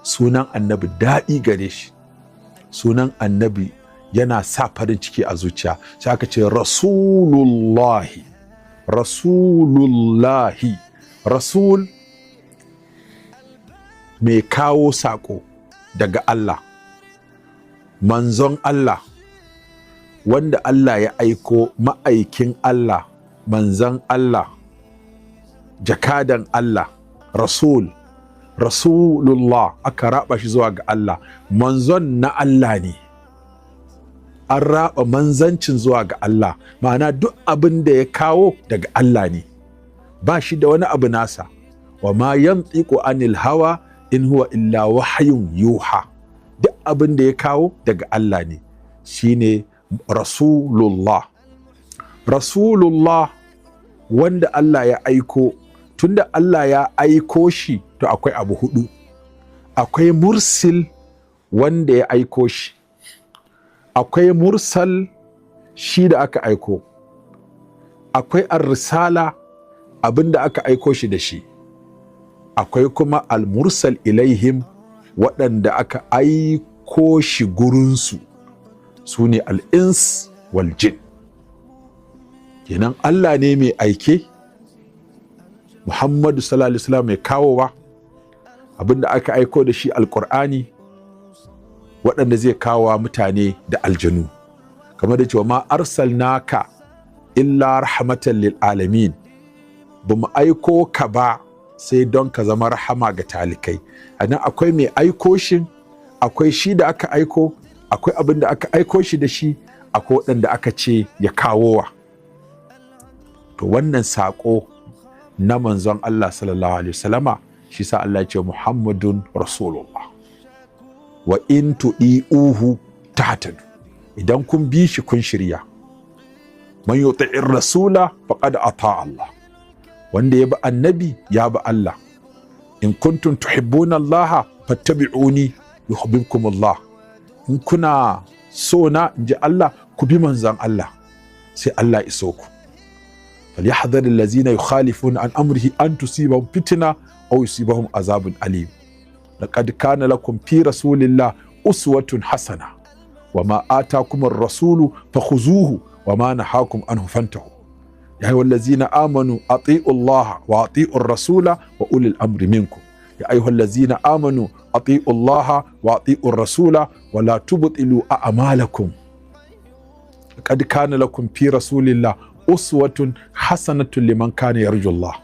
Sunan Annabi daɗi gare shi, sunan Annabi yana sa farin ciki a zuciya. Sai aka ce Rasulullahi, Rasulullahi. Rasul, mai kawo saƙo daga Allah, manzon Allah, wanda Allah ya aiko, ma'aikin Allah, manzon Allah, jakadan Allah, rasul, Rasulullah. Aka raba shi zuwa ga Allah. Manzon na Allah ne, an raba manzancin zuwa ga Allah, ma'ana duk abin da ya kawo daga Allah ne, ba shi da wani abu nasa. Wa ma yantiqu anil hawa in huwa illa wahyun yuha. Duk abin da ya kawo daga Allah ne. Shine Rasulullah. Rasulullah, wanda Allah ya aiko. Tunda Allah ya aiko shi, to akwai abu hudu. Akwai mursil, wanda ya aiko shi. Akwai mursal, shi da aka aiko. Akwai ar-risala, abin da aka aiko shi da shi. Akwai kuma al-mursal ilaihim, waɗanda aka aiko shi gurinsu, su ne al-ins wal jin. Kenan Allah ne mai aike, Muhammadu sallallahu alaihi wasallam mai kawowa. Abin da aka aiko da shi, Alƙur'ani, waɗanda zai kawo mutane da aljanu, kamar da cewa ma arsalnaka illa rahmatan lil alamin, ba mu aiko ka ba sai don ka zama rahama ga talikai. A nan akwai mai aiko shi, akwai shi da aka aiko, akwai abin da aka aiko shi da shi, akwai waɗanda aka ce ya kawowa. To, wannan saƙo na manzon Allah sallallahu alaihi wasallama, shi sa Allah ya ce Muhammadun Rasulullah. Wa in tudi'uhu tahtadu, idan kun bi shi kun shirya. Man yuti'ir rasula faqad ata Allah. Wanda ya bi Annabi ya bi Allah. In kuntum tuhibbuna Allah fattabi'uni yuhibbukum Allah. In kuna so na, in ji Allah, ku bi manzon Allah, sai Allah ya so ku. فليحذر الذين يخالفون عن أمره أن تصيبهم فتنة أو يصيبهم عذاب أليم. لقد كان لكم في رسول الله أسوة حسنة، وما آتاكم الرسول فخذوه وما نهاكم عنه فانتهوا. يا أيها الذين آمنوا أطيعوا الله وأطيعوا الرسول وأولي الأمر منكم. يا أيها الذين آمنوا أطيعوا الله وأطيعوا الرسول ولا تبطلوا أعمالكم. لقد كان لكم في رسول الله uswatun hasanatun liman kana yarju Allah.